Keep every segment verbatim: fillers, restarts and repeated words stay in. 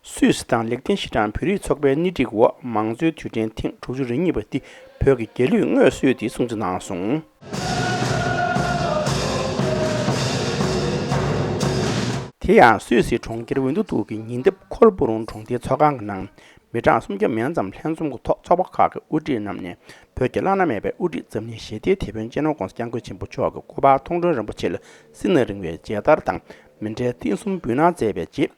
སུད་སི་དང་ལིག་ཏེན་ཤི་ཏན་བོད་རིགས་ཚོགས་པའི་སྣེ་ཁྲིད་འོག་མང་གཙོའི་དུས་དྲན་ཐེངས་དྲུག་ཅུ་རེ་གཉིས་པ་འདི་བོད་ཀྱི་རྒྱལ་གླུས་དངོས་གསོལ་ཏེ་སྲུང་བརྩི་གནང་སོང་། དེ་ཡང་སུད་སི་གྲོང་ཁྱེར་ཝིན་ཏུ་ཏུག་གི་ཉེ་འདབས་ཁོལ་པུ་རུང་གྲོང་སྡེའི་ཚོགས་ཁང་གི་ནང་། མི་གྲངས་སུམ་བརྒྱ་མན་ཙམ་ལྷན་འཛོམས་ཀྱི་ཐོག་ཚོགས་པ་ཁག་གི་དབུ་ཁྲིད་རྣམས་ནས་བོད་ཀྱི་བླ་ན་མེད་པའི་དབུ་ཁྲིད་འཛམ་གླིང་ཞི་བདེའི་དེད་དཔོན་སྤྱི་ནོར་༧གོང་ས་༧སྐྱབས་མགོན་ཆེན་པོ་མཆོག་གི་སྐུ་པར་མཐོང་གྲོལ་རིན་པོ་ཆེ་ལ་སྲིད་ན་རིང་བའི་མཇལ་དར་དང་མཎྜལ་རྟེན་གསུམ་འབུལ་གནང་མཛད་པའི་རྗེས།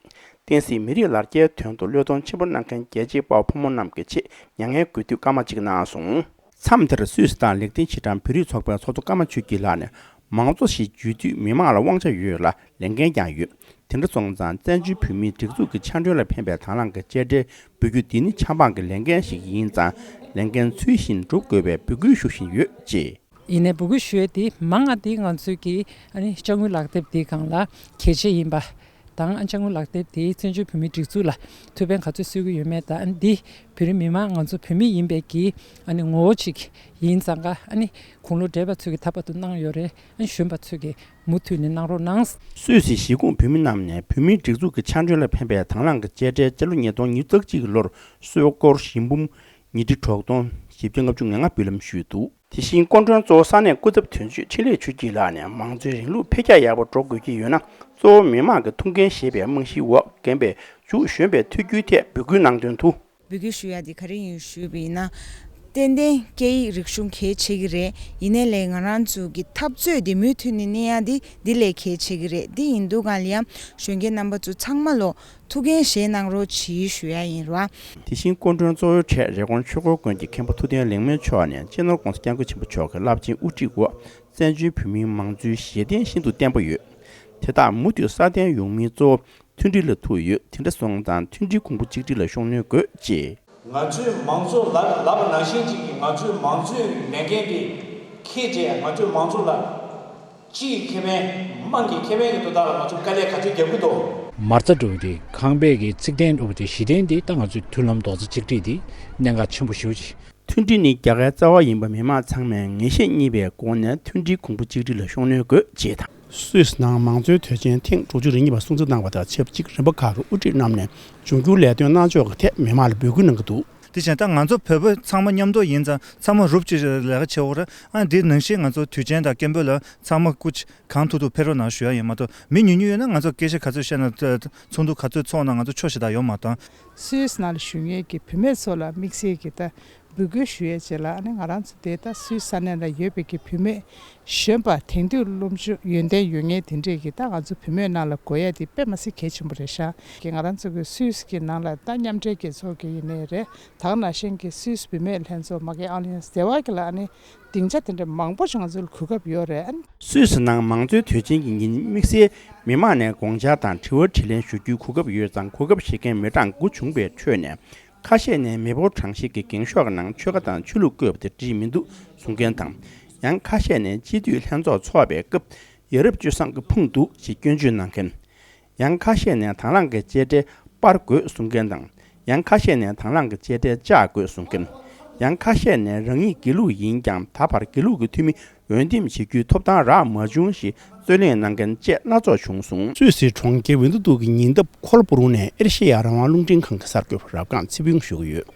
བསྟན་སྲིད་མི་རིགས་ལ་རྒྱའི་དོན་དུ་བློས་གཏོང་ཆེན་པོ་གནང་མཁན་རྒྱལ་གཅེས་དཔའ་བོ་ཕོ་མོ་རྣམས་ཀྱི་ཆེད་མྱ་ངན་གུས་འདུད་སྐར་མ་གཅིག་གནང་སོང་། མཚམས་དེར་སུད་སི་དང་ལིག་ཏེན་ཤི་ཏན་བོད་རིགས་ཚོགས་པའི་ཚོགས་གཙོ་ཀརྨ་ཆོས་སྐྱིད་ལགས་ནས། མང་གཙོ་ཞེས་བརྗོད་དུས་མི་མང་ལ་དབང་ཆ་ཡོད་ལ་ལས་འགན་ཀྱང་ཡོད། དེ་འདྲ་སོང་ཙང་བཙན་བྱོལ་བོད་མིའི་སྒྲིག་འཛུགས་ཀྱི་ཕྱག་མགྲོན་ལ་ཕན་པའི་དང་བླངས་ཀྱི་དཔྱ་ཁྲལ་འབུལ་རྒྱུ་འདི་ནི་ཆབ་འབངས་ཀྱི་ལས་འགན་ཞིག་ཡིན་ཙང་ལས་འགན་ཚུལ་བཞིན་སྒྲུབ་དགོས་པའི་འབོད་སྐུལ་ཞུ་བཞིན་ཡོད་ཅེས། ཡིན་ནའི་འབོད་སྐུལ་ཞུ་ཡས་འདི་མང་ང་འདི་ང་ཚོའི་གི་ཨ་ནི་ཅ་དངོས་ལག་དེབ་འདི་སྒང་ལ་གལ་ཆེ་ཡིན་པ་དང་ཨ་ཅ་དངོས་ལག་དེབ་འདི་བཙན་བྱོལ་བོད་མིའི་སྒྲིག་འཛུགས་ལ་ཐུགས་ཕན་ག་ཚོད་གསོས་ཀྱི་ཡོད་མེད་དང་ཨ་ནི་འདི་བོད་རིགས་མི་མང་ང་ཚོ་བོད་མི་ཡིན་པའི་གི་ཨ་ནི་ངོ་བོ་ཅིག་ཡིན་ཙང་ཀ་ཨ་ནི་དགུང་ལོ་བགྲེས་པ་ཚོས་ཀྱི་ད་བར་དུ་གནང་ཡོད་རེད། ཨ་ནི་གཞོན་པ་ཚོས་ཀྱི་མུ་མཐུད་ནས་གནང་རོགས་གནང་། སུད་སི་གཞིས་ཁོངས་བོད་མི་རྣམས་ནས་བོད་མིའི་སྒྲིག་འཛུགས་ཀྱི་ཕྱག་མགྲོན་ལ་ཕན་པའི་དང་བླངས་ཀྱི་དཔྱ་ཁྲལ་སྤྱི་ལོ་ཉིས་སྟོང་ཉི་ཤུ་རྩ་གཅིག་གི་ལོར་སོལ་སྐོར་ཞིང་འབུམ་ཉིས་ཁྲི་དྲུག་སྟོང་བཞི་བརྒྱ་ལྔ་བཅུ་ང་ལྔ་འབུལ་ལམ་ཞུས་འདུག་དེ་བཞིན་སྐུ་མགྲོན་གཙོ་བོ་ས་གནས་སྐུ་ཚབ་དོན་གཅོད་འཕྲིན་ལས་ཆོས་སྐྱིད་ལགས་ནས་མང་གཙོའི་རིང་ལུགས་འཕེལ་རྒྱས་ཡག་པོ་འགྲོ་དགོས་ཀྱི་ཡོད་ན་གཙོ་བོ་མི་མང་གི་ཐུགས་འགན་བཞེས་པའི་རྨང་གཞིའི་འོག་རྒན་པས་མཇུག་གཞོན་པའི་ཐུགས་རྒྱུས་ཐད་འབོད་སྐུལ་གནང་དོན་དུ། འབོད་སྐུལ་ཞུ་ཡ་དེ་ག་རེ་ཡིན་ཞུས་པ་ཡིན་ན། ཏན་ཏན་སྐད་ཡིག་རིག་གཞུང་གལ་ཆེ་གི་རེད། ཡིན་ནའི་ལས་ང་རང་ཚོ་གི་འཐབ་རྩོད་དེ་མུ་མཐུད་ནས་གནས་ཡ་དེ་འདི་ལས་གལ་ཆེ་གི་རེད། འདི་ཡིན་དུས་གང་ལ་ཡང་གཞོན་སྐྱེས་རྣམ་པ་ཚོ་ཚང་མ་ལོ་ཐུགས་འགན་བཞེས་གནང་རོགས་གྱིས་ཞུ་ཡ་ཡིན་ར། དེ་བཞིན་སྐུ་མགྲོན་གཙོ་བོའི་གྲས་རེབ་གོང་ཆོས་འཁོར་དགོན་གྱི་མཁན་པོ་ཐུབ་བསྟན་ལེགས་སྨོན་མཆོག་ནས་སྤྱི་ནོར་༧གོང་ས་༧སྐྱབས་མགོན་ཆེན་པོ་མཆོག་གི་རླབས་ཆེན་དབུ་ཁྲིད་འོག་བཙན་བྱོལ་བོད་མིའི་མང་གཙོའི་གཞི་རྟེན་ཤིན་ཏུ་བརྟན་པོ་ཡོད། དེ་དག་མུ་མཐུད་སྲ་བརྟན་ཡོང་མིན་གཙོ་བོ་མཐུན་སྒྲིལ་ལ་ཐུག་ཡོད། དེ་འདྲ་སོང་ཙང་མཐུན་སྒྲིལ་གོང་བུ་གཅིག་སྒྲིལ་ལ་ཤུགས་སྣོན་དགོས་ཅེས། ང་ཚོའི་མང་གཙོ་ལབ་ལབ་པ་ནང་བཞིན་ཅིག་གིས་ང་ཚོའི་མང་གཙོའི་ལས་འགན་དེ་འཁྱེར་བྱས་ང་ཚོའི་མང་གཙོ་ལ་སྤྱིའི་ཁེ་ཕན་དམངས་ཀྱི་ཁེ་ཕན་གྱི་དོན་དག་ལ་ང་ཚོ་དཀའ་ལས་ག་ཚོད་རྒྱག་གི་འདུག་མ་རྩ་འགྲོ་བའི་དེ་ཁང་པའི་གི་ཚིག་རྟེན་འགྲོ་བའི་དེ་གཞི་རྟེན་དེ་ད་ང་ཚོའི་མཐུན་ལམ་རྡོག་རྩ་གཅིག་སྒྲིལ་དེ་གནད་འགག་ཆེན་པོ་ཞེ་པོ་ཅིག་མཐུན་སྒྲིལ་ནི་རྒྱལ་ཁའི་རྩ་བ་ཡིན་པ་མི་མང་ཚང་མས་ངེས་ཤེས་རྙེད་པའི་སྒོ་ནས་མཐུན་སྒྲིལ་གོང་བུ་གཅིག་སྒྲིལ་ལ་ཤུགས་སྣོན་དགོས་ཅེས་དང་། སུད་སི་ནང་མང་གཙོའི་དུས་ཆེན་ཐེངས་དྲུག་ཅུ་རེ་གཉིས་པ་སྲུང་བརྩི་གནང་བ་དང་ཆབས་ཅིག་རིམ་པ་ཁག་གི་དབུ་ཁྲིད་རྣམས་ནས་འབྱུང་འགྱུར་ལས་དོན་གནང་ཕྱོགས་ཀྱི་ཐད་མི་མང་ལ་འབོད་སྐུལ་གནང་གི་འདུག་དེ་བཞིན་ད་ང་ཚོ་བོད་པ་ཚང་མ་མཉམ་དུ་ཡིན་ཙང་ཚང་མ་རུབ་ཅིག་ལས་ཀ་བྱེད་འོག་རེད། ཨ་འདི་ནང་བཞིན་ང་ཚོ་དུས་ཆེན་དང་སྐད་འབོད་ལ་ཚང་མ་སྐུ་མཁྱེན་གང་ཐུབ་ཐུབ་ཕེབས་རོགས་གནང་ཞུ་ཡ་ཡིན་མ་གཏོགས་མི་ཉུང་ཉུང་ཡོད་ན་ང་ཚོ་སྐད་ཆ་ག་ཚོད་བཤད་ན་ཚོགས་འདུ་ག་ཚོད་ཚོགས་ན་ང་ཚོ་ཆོག་ཤེས་ད་ཡོད་མ་གཏོགས། སུད་སི་ནང་ལ་བཞུགས་མཁན་གྱི་བུད་མེད་ཚོ་ལ་དམིགས་བསལ་གྱི་ད་འབོད་སྐུལ་ཞུ་ཡས་བྱས་ལ་ཨ་ནི་ང་རང་ཚོ་དེ་ད་སུད་སི་ས་གནས་ལ་ཡོད་པའི་གི་བུད་མེད་གཞོན་པ་དེང་དུས་རླུང་ཕྱུག་ཡོན་ཏན་ཡོད་མཁན་དེ་འདྲས་ཀྱི་ད་ང་ཚོ་བུད་མེད་ནང་ལ་དགོས་ཡས་དེ་དཔེ་མ་སྲིད་གལ་ཆེན་པོ་རེད་ཤག་གི་ང་རང་ཚོ་གི་སུད་སི་གི་ནང་ལ་ད་མཉམ་འབྲེལ་རྒྱལ་ཚོགས་ཀྱི་ཡིན་ནའི་རེད། ད་ག་ནང་བཞིན་གྱི་སུད་སི་བུད་མེད་ལྷན་ཚོགས་མ་གི་ཨ་ལི་ཡན་སི་དེ་བ་གི་ལ་ཨ་ནི་སྡིངས་ཆ་དེ་འདྲ་མང་པོ་ཞིག་ང་ཚོ་ལ་གོ་སྐབས་ཡོད་རེད། སུད་སི་ནང་མང་གཙོའི་དུས་ཆེན་གྱི་ཉིན་དམིགས་བསལ་མི་མང་ནས་དགོངས་འཆར་དང་དྲི་བ་དྲིས་ལན་ཞུ་རྒྱུའི་གོ་སྐབས་ཡོད་ཙང་གོ་སྐབས་བཞེས་མཁན་མི་གྲངས་དགུ་བྱུང་པའི་ཁྲོད་ནས་ཁ་ཤས་ནས་མི་འབོར་གྲངས་བཤེར་གྱི་འགེངས་ཤོག་གི་ནང་ཆོལ་ཁ་དང་ཆོས་ལུགས་བཀོད་པ་དེ་བྲིས་མི་འདུག་གསུང་མཁན་དང་། ཡང་ཁ་ཤས་ནས་སྤྱི་འཐུས་ལྷན་ཚོགས་འཚོགས་པའི་སྐབས་ཡ་རབས་སྤྱོད་བཟང་གི་ཕུང་འདུག་ཅེས་སྐྱོན་བརྗོད་གནང་མཁན། ཡང་ཁ་ཤས་ནས་དང་བླངས་ཀྱི་དཔྱ་ཁྲལ་སྤར་དགོས་གསུང་མཁན་དང་། ཡང་ཁ་ཤས་ནས་དང་བླངས་ཀྱི་དཔྱ་ཁྲལ་བཅག་དགོས་གསུང་མཁན། ཡང་ཁ་ཤས་ནས་རང་ཉིད་དགེ་ལུགས་ཡིན་ཀྱང་ད་བར་དགེ་ལུགས་ཀྱི་འཐུས་མི་འོས་འདེམས་བྱེད་རྒྱུའི་ཐོབ་ཐང་རག་མ་བྱུང་ཞེས་རྩོད་གླེང་གནང་མཁན་བཅས་སྣ་ཚོགས་བྱུང་སོང་། སུད་སིའི་གྲོང་ཁྱེར་ཝིན་ཏུ་ཏུག་གི་ཉེ་འདབས་ཁོལ་པུ་རུང་ནས་ཨེ་ཤེ་ཡ་རང་དབང་རླུང་འཕྲིན་ཁང་གི་གསར་འགོད་པ་རབ་སྒང་ཚེ་ཕུན་ཞུ་གི་ཡོད།